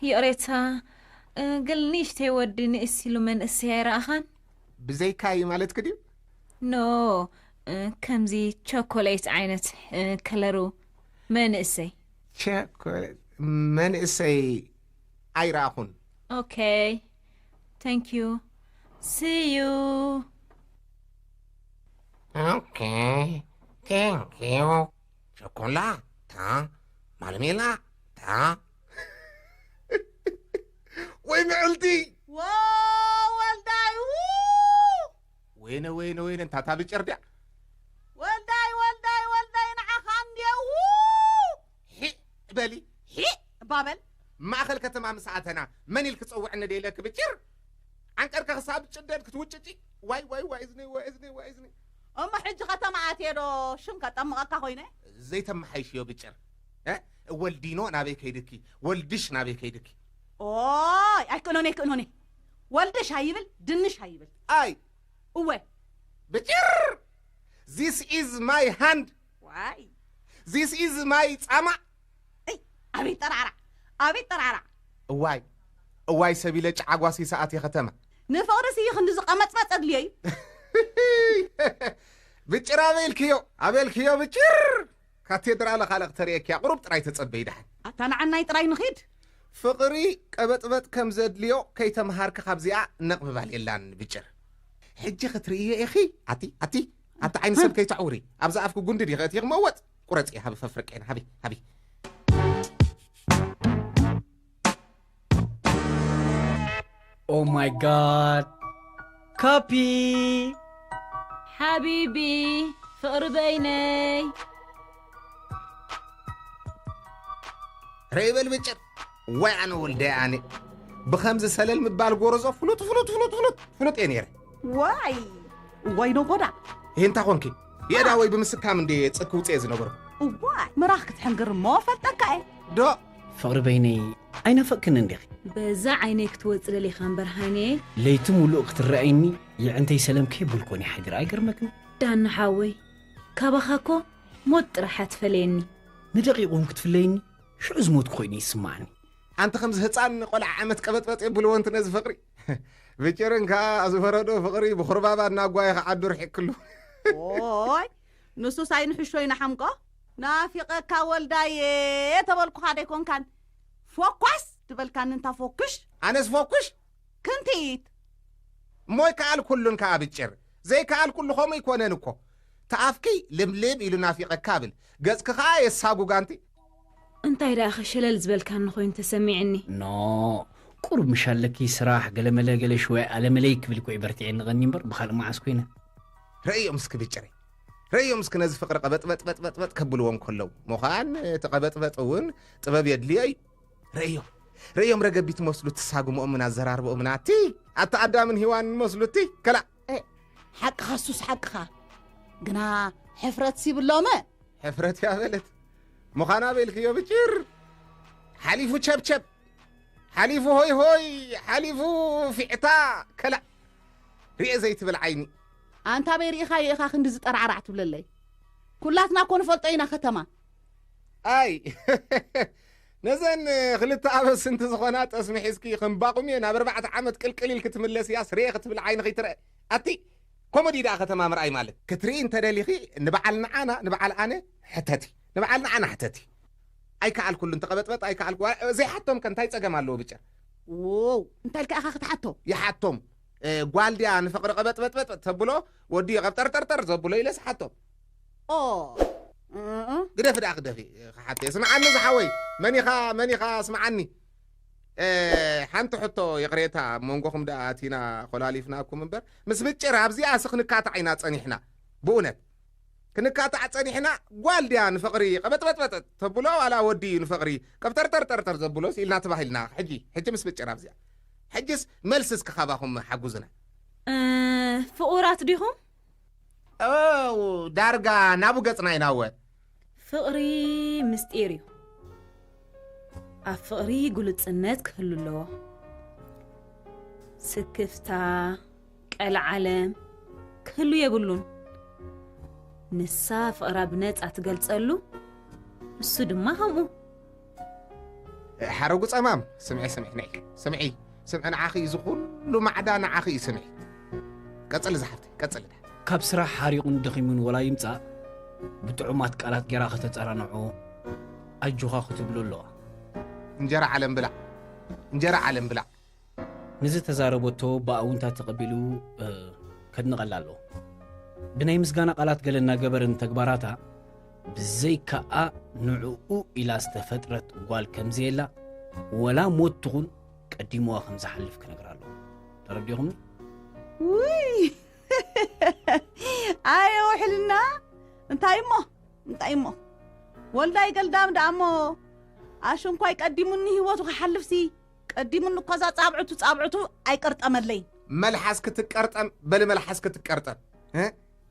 ይቕሬታ፣ እ፣ ገለ ንእሽተይ ወዲ ንእስ ኢሉ መንእሰይ ኣይረኣኻን? ብዘይካይ ማለትኪ ድዩ? ኖ፣ እ፣ ከምዚ ቸኮሌት ዓይነት፣ እ፣ ከለሩ መንእሰይ። ቸኮሌት መንእሰይ ኣይረኣኹን። ኦኬ፣ thank you, see you. ኦኬ፣ thank you. ቸኮላታ፣ ማርሜላታ። ወይ ምዕልቲ! ዎ፣ ወልዳይ፣ ው! ወይነ፣ ወይነ፣ ወይነ፣ እንታታ ብጭር ድያ? ወልዳይ፣ ወልዳይ፣ ወልዳይ፣ ንዓኻ እንድየ፣ ው! ሂ በሊ። ሂ እባ በል። ማእኸል ከተማ ምስ ኣተና፣ መን ኢልኪ ጸውዕኒ ደይለኪ ብጭር? ዓንቀርካ ክሳብ ጭደድ ክትውጭጪ። ዋይ፣ ዋይ፣ ዋይ፣ እዝኒ፣ ዋይ፣ እዝኒ፣ ዋይ፣ እዝኒ። እሞ ሕጂ ከተማ ኣትየ ዶ ሽም ከጠምቐካ ኮይነ? ዘይተመሓይሽዮ ብጭር። እ? ወልዲኖ ናበይ ከይድኪ? ወልድሽ ናበይ ከይድኪ? ኦይ፣ ኣይክእሎን፣ ኣይክእሎን። ወልድሽ ኣይብል፣ ድንሽ ኣይብል። ኣይ፣ እወ። ብጭር! This is my hand. ዋይ። This is my ጻማ። እይ፣ ኣቤት ጠራራ፣ ኣቤት ጠራራ። እዋይ፣ እዋይ ሰቢለ ጫዓጓሲ ሰዓት የኸተማ። ንፍቕሪ ስዩ ክንዲ ዝቐመጽመጽ ኣድልዮ እዩ። ብጭር ኣበልክዮ፣ ኣበልክዮ ብጭር። ካቴድራል ካልእ ክተርእየኪያ፣ ቁሩብ ጥራይ ተጸበይ ደሓን። ኣታ ንዓናይ ጥራይ ንኺድ። ፍቕሪ ቀበጥበጥ ከም ዘድልዮ ከይተምሃርኪ ካብዚኣ ነቕብባል የላን ብጭር። ሕጂ ክትርእዮ ኢኺ። ኣቲ፣ ኣቲ፣ ኣቲ ዓይኒ ሰብ ከይተዕውሪ። ኣብዚ ኣፍኪ ጉንዲ ዲኸ እቲ ክመወጥ? ቁረጺ፣ ሃቢ ፈፍርቄን፣ ሃቢ፣ ሃቢ። Oh my God. ካፒ! ሓቢቢ፣ ፍቕሪ በይነይ። ረይ በል ብጭር። ዋይ ኣነ ወልደይ ኣነ። ብኸምዚ ሰለል ምባል ጎረዞ ፍሉጥ፣ ፍሉጥ፣ ፍሉጥ፣ ፍሉጥ፣ ፍሉጥ እየ ነይረ። ዋይ፣ ዋይ ነጎዳ። ይሄ እንታ ኾንኪ? የዳ ወይ ብምስካም እንዴ ጽክ ውጽኤ ዝነበርኩ። ዋይ፣ ምራኽ ክትሕንግር እሞ ፈልጠካ እየ። ዶ? ፍቕሪ በይነይ፣ ኣይናፈቅክን እንዲኺ? በዛ ዓይነይ ክትወጽእ ደሊኻ እምበር ሃኔ። ለይቲ ሙሉእ ክትረኣይኒ፣ የዕንተይ ሰለም ከይብልኮን ይሓድር፣ ኣይገርመክን? ዳኒ ሓወይ፣ ካባኻ እኮ ሞት ጥራሕ ኣትፈለየኒ። ንደቂቕ እውን ክትፍለይኒ፣ ሽዑ ዝሞት ኮይኑ ይስማዓኒ። ኣንቲ ከምዚ ህፃን ቆልዓ ዓመት ቀበጥበጥ የብልዎ እንት ነዚ ፍቕሪ። ብጭርን ከኣ ዝፈረዶ ፍቕሪ ብኹርባባ እናጓየ ክዓዱ ርሒቅክሉ። ኦይ፣ ንሱስ ኣይንሕሾ ይንሓምቆ። ናፊቐካ ወልዳየ ተበልኩኻ ደይኮንካን። ፎኳስ ትበልካኒ እንታ ፎክሽ። ኣነስ ፎኩሽ? ክንቲት። እሞ ይከኣልኩሉን ከኣ ብጭር። ዘይከኣልኩሉ ከምኡ ኣይኮነን እኮ። ተኣፍኪ ልምልም ኢሉ ናፊቐካ ብል። ገጽኪ ከኣ የሳጉግ ኣንቲ። እንታይ ደኣ ኸሸለል ዝበልካኒ ኮይኑ ተሰሚዕኒ። ኖ፣ ቁሩብ ምሽ ኣለኪ ስራሕ፣ ገለመለ ገለ ሽወ ኣለመለይ ክብል እኮ እዩ በርቲዐ ንቐኒ እምበር ብኻልእ መዓስ ኮይነ። ረእዮም እስኪ ብጭረይ። ረእዮም እስኪ ነዚ ፍቕሪ ቀበጥበጥበጥበጥ ከብልዎ እንከለዉ። ምዃን እቲ ቀበጥበጥ እውን ጥበብ የድልዮ እዩ። ረእዮም። ረእዮም ረገቢት መስሉ ትሳጉምኦምን ኣዘራርብኦምን ኣቲ። ኣታ ኣዳምን ሂዋንን መስሉ እቲ። ከላ። እ፣ ሓቅኻ ሱስ ሓቅኻ። ግና ሕፍረት ሲብሎመ። ሕፍረት እያ በለት። ምዃና በልክዮ ብጭር። ሓሊፉ ቸብቸብ። ሓሊፉ ሆይ ሆይ። ሓሊፉ ፊዕታ። ከላ። ርኤ ዘይትብል ዓይኒ። ኣንታ በይ ርኢኻዮ ኢኻ ክንዲ ዝጠራዕራዕ ትብለለይ። ኩላትና እኮ ንፈልጦ ኢና ከተማ። ኣይ። ነዘን ክልተ ኣበስንቲ ዝኾና ጠስሚ ሒዝኪ ከም ባቑም እየ ናብ ኣርባዕተ ዓመት ቅልቅል ኢልኪ ትምለስያስ ርኤ ክትብል ዓይኒ ከይትረአ። ኣቲ ኮመዲ ደኣ ከተማ ምርኣይ ማለት። ክትርኢ እንተደሊኺ ንበዓል ንዓና፣ ንበዓል ኣነ ሕተቲ። ንበዓል ንዓና ሕተቲ። ኣይከኣልኩሉን ተቐበጥበጥ ኣይከኣልኩ። ዘይሓቶም ከ እንታይ ጸገም ኣለዎ ብጭር? ዎው፣ እንታይ ኢልካ ኢኻ ክትሓቶ? ይሓቶም። እ፣ ጓል ድያ ንፍቕሪ ቀበጥበጥበጥ ተብሎ፣ ወዲ እዩ ቀብጠርጠርጠር ዘብሎ ኢለ ስሓቶም። ኦ፣ እ፣ እ። ግደፊ ደኣ ክደፊ ክሓተየ። ስምዓኒ ዝሓወይ፣ መን ኢኻ፣ መን ኢኻ ስምዓኒ። እ፣ ሓንቲ ሕቶ ይቕሬታ፣ ኣብ መንጎኹም ደኣ ኣቲና ኮላሊፍናኩም እምበር፣ ምስ ብጭር ኣብዚኣ ሲ ክንካታዕ ኢና ጸኒሕና። ብእውነት። ክንካታዕ ጸኒሕና፣ ጓል ድያ ንፍቕሪ ቀበጥበጥበጥ ተብሎ፣ ዋላ ወዲ እዩ ንፍቕሪ ቀብጠርጠርጠርጠር ዘብሎ ኢልና ተባሂልና። ሕጂ፣ ሕጂ ምስ ብጭር ኣብዚኣ። ሕጂስ መልሲ እስኪ ካባኹም ሓጉዝና። እ፣ ፍቑራት ዲኹም? ኦ፣ ዳርጋ ናቡ ገጽና ኢናወ። ፍቕሪ ምስጢር እዩ። ኣብ ፍቕሪ ግሉጽነት ክህሉ ኣለዎ። ስክፍታ፣ ቀልዓለም ክህሉ የብሉን። ንሳ ፍቕራ ብነጻ ትገልጸሉ፣ እሱ ድማ ከምኡ። ሓረጉ ጸማም፣ ስምዒ፣ ስምዒ፣ ነይ፣ ስምዒ፣ ስምዒ፣ ንዓኺ እዩ ዝኹሉ ማዕዳ፣ ንዓኺ እዩ፣ ስምዒ። ቀጽሊ ዝሓፍተይ፣ ቀጽሊ። ካብ ስራሕ ሓሪቑን ደኺሙን ወላ ይምጻእ፣ ብጥዑማት ቃላት ጌራ ከተጸናንዖ፣ ኣጆኻ ክትብሎ ኣለዋ። እንጀራ ዓለም ብላዕ፣ እንጀራ ዓለም ብላዕ። ንዝተዛረበቶ ብኣውንታ ተቐቢሉ፣ እ፣ ከድንቐላ ኣለዎ። ብናይ ምስጋና ቃላት ገለ እናገበረ ንተግባራታ፣ ብዘይካኣ ንዕኡ ኢላ ዝተፈጥረት ጓል ከምዘየላ፣ ወላ ሞት ትኹን ቀዲምዋ ከም ዝሓልፍ ክነግራ ኣለዎ። ተረዲኹምኒ? ውይ! ኣየ ውሕልና! እንታይ እሞ? እንታይ እሞ? ወልዳይ ገልዳም ደኣ እሞ፣ ኣሽንኳይ ቀዲሙኒ ህይወቱ ክሓልፍሲ፣ ቀዲሙኒ እኮ እዛ ጻብዕቱ፣ ጻብዕቱ ኣይቀርጠመለይን። መልሓስ ክትቀርጠም፣ በሊ መልሓስ ክትቀርጠም። እ?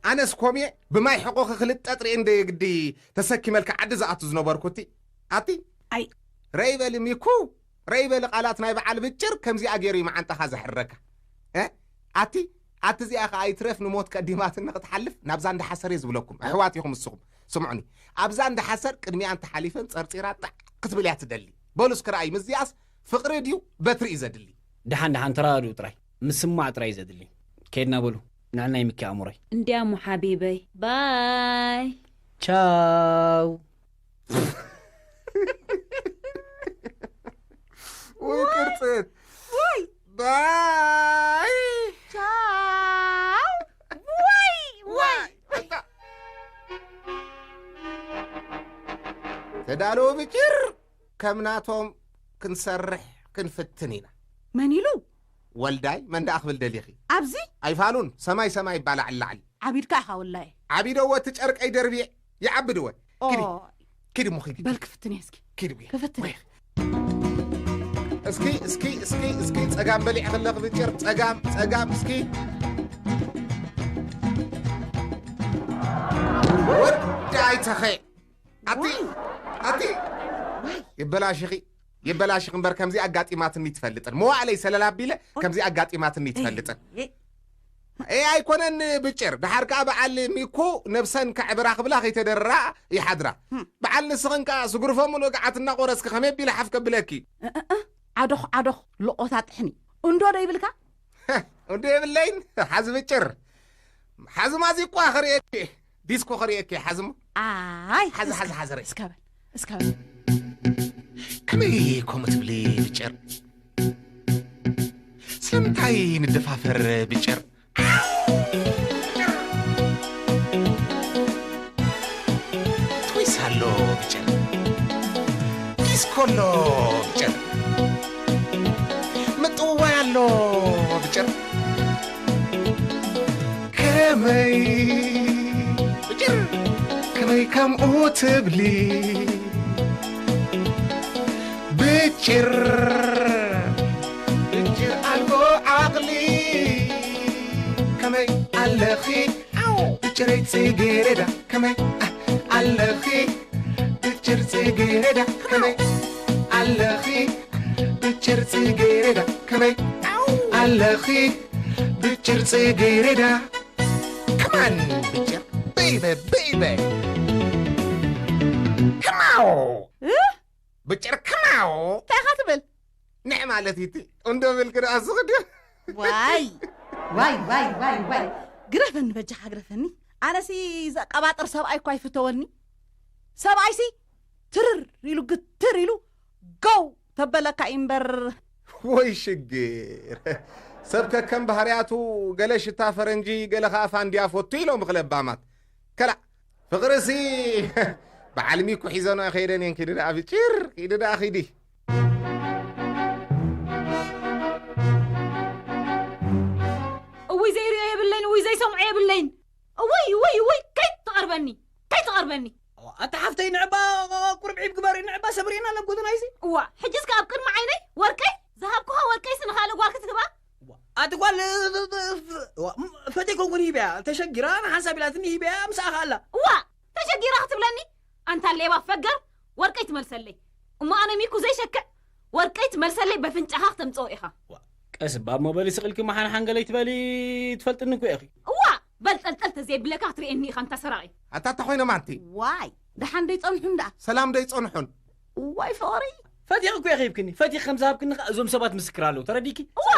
ኣነስ ኮምየ ብማይ ሕቆኺ ክልጠጥ ርእየ እንደ ግዲ ተሰኪመልካ ዓዲ ዝኣቱ ዝነበርኩ እቲ። ኣቲ? ኣይ። ረይ በሊ ሚኩ፣ ረይ በሊ ቃላት ናይ በዓል ብጭር ከምዚኣ ገይሩ እዩ መዓንጣኻ ዘሕርረካ። እ? ኣቲ? ኣቲ እዚኣ ኸኣ ኣይትረፍ ንሞት ቀዲማትኒ ክትሓልፍ ናብዛ እንዳ ሓሰር እየ ዝብለኩም። ኣሕዋት ኢኹም እስኹም። ስምዑኒ። ኣብዛ እንዳ ሓሰር ቅድሚኣ እንተሓሊፈን ጸርጺራ ጣዕ ክትብል እያ ትደሊ። በሉ እስኪ ረኣዩ፣ ምስዚኣስ ፍቕሪ ድዩ በትሪ እዩ ዘድሊ? ደሓን፣ ደሓን፣ ተረዳድኡ ጥራይ። ምስማዕ ጥራይ እዩ ዘድሊ። ከይድና በሉ። ንዕናይ ምኪ ኣእምሮይ። እንዲያሞ ሓቢበይ። ባይ። ቻው። ወይ ቅርጽት። ወይ። ባይ። ቻው። ወይ፣ ወይ። ኣታ። ተዳለዉ ብጭር፣ ከም ናቶም ክንሰርሕ ክንፍትን ኢና። መን ኢሉ? ወልዳይ፣ መን ደኣ ክብል ደሊኺ? ኣብዚ? ኣይፋሉን፣ ሰማይ ሰማይ ይባላዕ ላዕሊ። ዓቢድካ ኢኻ ወላሂ። ዓቢደዎ እቲ ጨርቀይ ደርብየ፣ ይዓብድወ። ኦ። ኪዲ፣ ኪዲ እሞ ኪዲ። በል ክፍትን እየ እስኪ። ኪዲ እየ። ክፍትን እየ። እስኪ፣ እስኪ፣ እስኪ፣ እስኪ፣ ጸጋም በሊዕ ከለኽ ብጭር፣ ጸጋም፣ ጸጋም፣ እስኪ። ወዳይ ተኸ። ኣቲ፣ ኣቲ። የበላሽኺ፣ የበላሽኺ እምበር ከምዚ ኣጋጢማትኒ ትፈልጥን። መዋእለይ ሰለል ኣቢለ ከምዚ ኣጋጢማትኒ ትፈልጥን። ኤ፣ ኣይኮነን ብጭር። ደሓር ከኣ በዓል ሚኩ ነብሰን ከዕብራ ክብላ ከይተደርራ ይሓድራ። ህም። በዓል ንስኽን ከኣ ስጉርፎም ወገዓት እናቖረስኪ ከመይ ኣቢለ ሓፍ ከብለኪ? እ፣ እ፣ እ፣ ዓዶኽ፣ ዓዶኽ፣ ሎቖታ ጥሕኒ። እንዶ ዶ ይብልካ? እንዶ የብለይን፣ ሓዚ ብጭር። ሓዚ ማዚቋ ክርእየኪ፣ ዲስኮ ክርእየኪ፣ ሓዚ እሞ። ኣይ፣ ሓዚ፣ እስከ፣ ሓዚ፣ ሓዚ ርእ። እስከ በል፣ እስከ በል። ከመይ ከምኡ ትብሊ ብጭር? ስለምንታይ ንደፋፈር ብጭር? ትዊስ ኣሎ ብጭር። ዲስኮ ኣሎ ብጭር። ምጥዋይ ኣሎ ብጭር። ከመይ ብጭር፣ ከመይ ከምኡ ትብሊ? ብጭር፣ ብጭር ኣልቦ ዓቕሊ፣ ከመይ ኣለኺ? ኣው! ብጭረይ ጽጌረዳ፣ ከመይ፣ ኣ፣ ኣለኺ? ብጭር ጽጌረዳ፣ ከመይ ኣለኺ? ብጭር ጽጌረዳ፣ ከመይ፣ ኣው! ኣለኺ? ብጭር ጽጌረዳ። ከማን ብጭር፣ ቤይበ፣ ቤይበ። ከማው! እ? ብጭር ከማው! እንታይ ኢኻ ትብል? ንዕ ማለት እዩ እቲ እንዶ ብል ክደኣ ዝኽድ። ዋይ! ዋይ፣ ዋይ፣ ዋይ፣ ዋይ! ግረፈኒ በጃኻ፣ ግረፈኒ። ኣነሲ ዘቀባጥር ሰብኣይ እኳ ኣይፍተወኒ። ሰብኣይሲ ትርር ኢሉ፣ ግትር ኢሉ፣ ጎው ተበለካ እዩ እምበር። ወይ ሽግር! ሰብ ከከም ባህርያቱ፣ ገለ ሽታ ፈረንጂ፣ ገለ ኸኣ ፋንድያ ፈቱ ኢሎም እኽለባማት። ከላእ፣ ፍቕርሲ በዓል ሚኩ ሒዘንኦ ከይደን እየን። ኪዲ ደኣ ብጭር፣ ኪዲ ደኣ ኪዲ። እውይ ዘይርእዮ የብለይን፣ እውይ ዘይሰምዖ የብለይን። እውይ፣ እውይ፣ እውይ፣ ከይትቐርበኒ፣ ከይትቐርበኒ። ኣታ ሓፍተይ ንዕባ ቁርብዒብ ግበሪ፣ ንዕባ ሰብሪና ናብ ጎደና ይሲ። እዋ፣ ሕጅስ ከ ኣብ ቅድሚ ዓይነይ ወርቀይ፣ ዝሃብኩኻ ወርቀይስ ንኻልእ ጓል ክትህባ? ኣቲ ጓል፣ እዋ፣ ፈተይ ኮንኩን ሂበያ፣ ተሸጊራ ንሓንሳብ ኢላትኒ ሂበያ፣ ምስኣ ከኣላ። እዋ፣ ተሸጊራ ክትብለኒ? ኣንታ ሌባ ፈገር፣ ወርቀይ ትመልሰለይ። እሞ ኣነ ሚኩ ዘይሸክዕ፣ ወርቀይ ትመልሰለይ በፍንጫኻ ክተምጽኦ ኢኻ። ዋ፣ ቀስ እባ እሞ በሊ ስቕ ኢልኪ መሓንሓን ገለ ኣይትበሊ፣ ትፈልጥኒ እኮ ኢኺ። እዋ፣ በል ጠልጠል ተዘይብለካ ክትርእየኒ ኢኻ ኣንታ ሰራቒ። ኣታ እንታይ ኮይኖም ኣንቲ? ዋይ፣ ደሓን ደይጸንሑን ደኣ? ሰላም ደይጸንሑን? ዋይ ፍቕሪ። ፈቲኺ እኮ ኢኺ ሂብክኒ። ፈቲኺ ከም ዝሃብክኒ ከኣ እዞም ሰባት ምስክር ኣለዉ። ተረዲእኪ? እዋ!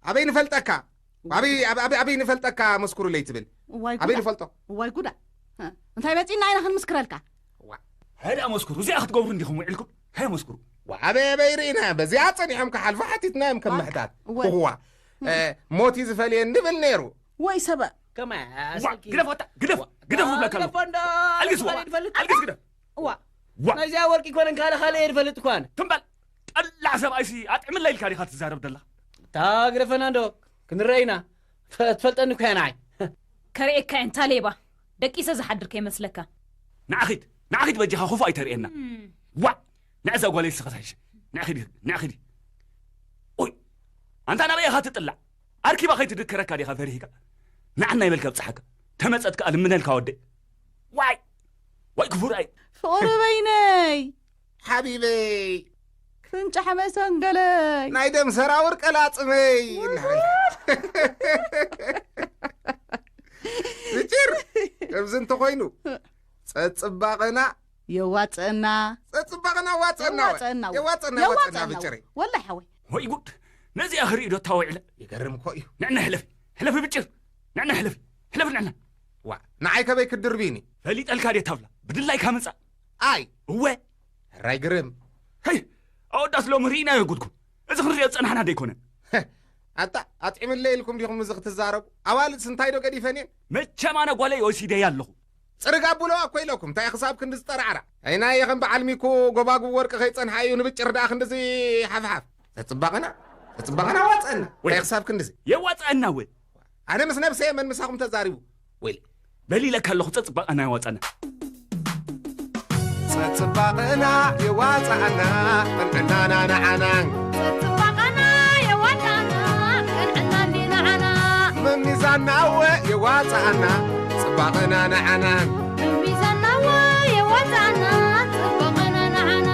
ኣበይ ንፈልጠካ? ኣበይ፣ ኣበ-፣ ኣበ-፣ ኣበይ ንፈልጠካ መስክሩለይ ትብል? እዋይ ኣበይ ጉዳ። ንፈልጦ? እዋይ ጉዳ። እ፣ እንታይ መጺእና ኢና ክንምስክረልካ? ዋ። ሃይ ደኣ መስክሩ። እዚኣ ክትገብሩ እንዲኹም ውዒልኩም? ሃይ መስክሩ። ዋ፣ ኣበይ፣ ኣበይ ርኢና? በዚኣ ጸኒሖም ክሓልፉ ሓቲትናዮም ከም ዋ። ምሕታት። እዋይ። እዋ። እ፣ ሞት እዩ ዝፈልየኒ ንብል ነይሩ። ወይ ሰበ። ከመይ ዋ፣ ኣሰኪ። ግደፎ ኣታ፣ ግደፍ፣ ዋ፣ ግደፍ ዋ፣ ዝብለካ ኣለኹ። ግደፎ እንዶ፣ ኣልግስ፣ ዋ፣ ካልእ ይፈልጥ። ኣልግስ ግደፍ። ዋ። ዋ። ናይዚኣ ወርቂ ይኮነን፣ ካልእ ካልእ እየ ዝፈልጥ እኳን። ትም በል። ጠላዕ ሰብኣይሲ ኣጥዕምለይ ኢልካ ዲኻ ትዛረብ ዘለኻ? እታ ግደፈና እንዶ፣ ክንረአ ኢና። ፈ-፣ ትፈልጠኒ እኮ እያ ንዓይ። ከርእየካ እየ፣ እንታ ሌባ። ደቂሰ ዝሓድር ከይመስለካ። ንዓ ኺድ፣ ንዓ ኺድ በጃኻ ክፉእ ኣይተርእየና። እም። ዋዕ! ንዕዛ ጓለይ ስኸሳይሽ። ንዓ ኺድ፣ ንዓ ኺድ። ኦይ! ኣንታ ናበይ ኢኻ ትጥላዕ? ኣርኪባ ከይትድከረካ ዲኻ ፈሪህካ? ንዓና ይበልካ ብጽሓካ። ተመጸት ከኣ ልምነልካ ወደይ። ዋይ! ዋይ ክፉእ ርኣይ። ፍቕሪ በይነይ። ሓቢበይ። ፍንጫሕ መሰንገለይ። ናይ ደም ሰራውር ቀላጽመይ። ውይ! ብጭር! ከምዚ እንተኾይኑ፣ ጸጽባቐና የዋጽአና። ጸጽባቐና ዋጽአና ወይ? የዋጽአና ወይ? የዋጽአና፣ የዋጽአና የዋጽአና ብጭር። ወይ? ወላሂ ሓወይ። ወይ ጉድ! ነዚኣ ክርኢ ዶ እታ ውዒለ? ይገርም እኮ እዩ። ንዕና ሕለፊ፣ ሕለፊ ብጭር! ንዕና ሕለፊ፣ ሕለፊ ንዕና! ዋ፣ ንዓይ ከበይ ክትድርብይኒ? ፈሊጠልካ ድየ ታብላ? ብድላይካ ምጻእ! ኣይ! እወ! ሕራይ ግርም! ሄይ! ኣወዳት ሎሚ ርኢናዮ ጉድኩም! እዚ ክንሪኦ ዝጸናሕና ደይኮነን? ኣታ፣ ኣጥዒምለይ ኢልኩም ዲኹም እዚ ክትዛረቡ? ኣዋልድስ እንታይ ዶ ገዲፈን እየን? መቸም ኣነ ጓለይ ወሲደያ ኣለኹ። ጽርግ ኣብልዋ እኮ ኢለኩም፣ እንታይ ክሳብ ክንድዚ ጠራዕራ? ኣይናየ ከም በዓል ሚኩ ጎባጉብ ወርቂ ከይጸንሓ እዩ ንብጭር ደኣ ክንድዚ ሓፍሓፍ። ጸጽባቐና፣ ጸጽባቐና ዋጸና። ወይ። እንታይ ክሳብ ክንድዚ? የዋጸአና ወይ? ኣነ ምስ ነብሰ የመን ምሳኹም ተዛሪቡ። ወይ። በል ኢለካ ኣለኹ፣ ጸጽባቐና የዋጸና። ጸጽባቐና የዋጸኣና፣ ቅንዕናና ንዓና። ጽባቐና የዋጽኣና፣ ቅንዕና እንዲ ንዓና። መሚዛና እወ የዋጽኣና፣ ጽባቐና ንዓና። መሚዛና እወ የዋጽኣና፣ ጽባቐና ንዓና።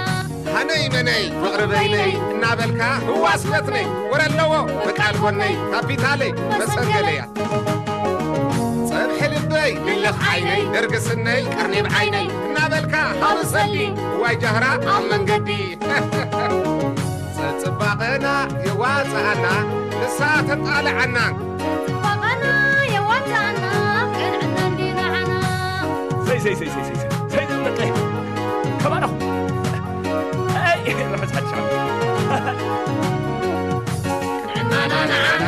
ሃነይ መነይ ፍቕሪ በይነይ እናበልካ ህዋስ ፈትነይ፣ ወረ ኣለዎ በቃል ጎነይ ካፒታለይ መሰንገለያ። ጸብሒ ልበይ ልልኽ ዓይነይ፣ ደርጊ ስነይ ቀርኒብ ዓይነይ እናበልካ ሃብሰሊ፣ ዋይ ጃህራ ኣብ መንገዲ። ጸጽባቐና የዋጽኣና፣ ንሳ ተጣልዓና። ጸጽባቐና የዋጽኣና፣ ቅንዕና እንዲ ንዓና። ሰይ፣ ሰይ፣ ሰይ፣ ሰይ፣ ሰይ፣ ሰይ፣ ሰይ፣ ደቂ። ከባናኹም። ኣይ፣ ርሑስ ሓድሽ ዓመት። ቅንዕናና ንዓና፣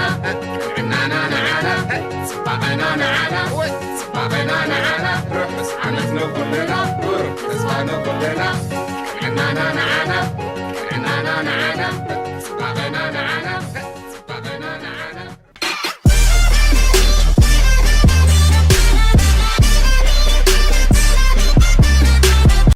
ቅንዕናና ንዓና፣ ጽባቐና ንዓና፣ ጽባቐና ንዓና፣ ርሑስ ዓመት ንኹልና፣ ብሩኽ ተስፋ ንኹልና። ቅንዕናና ንዓና፣ ቅንዕናና ንዓና፣ ጽባቐና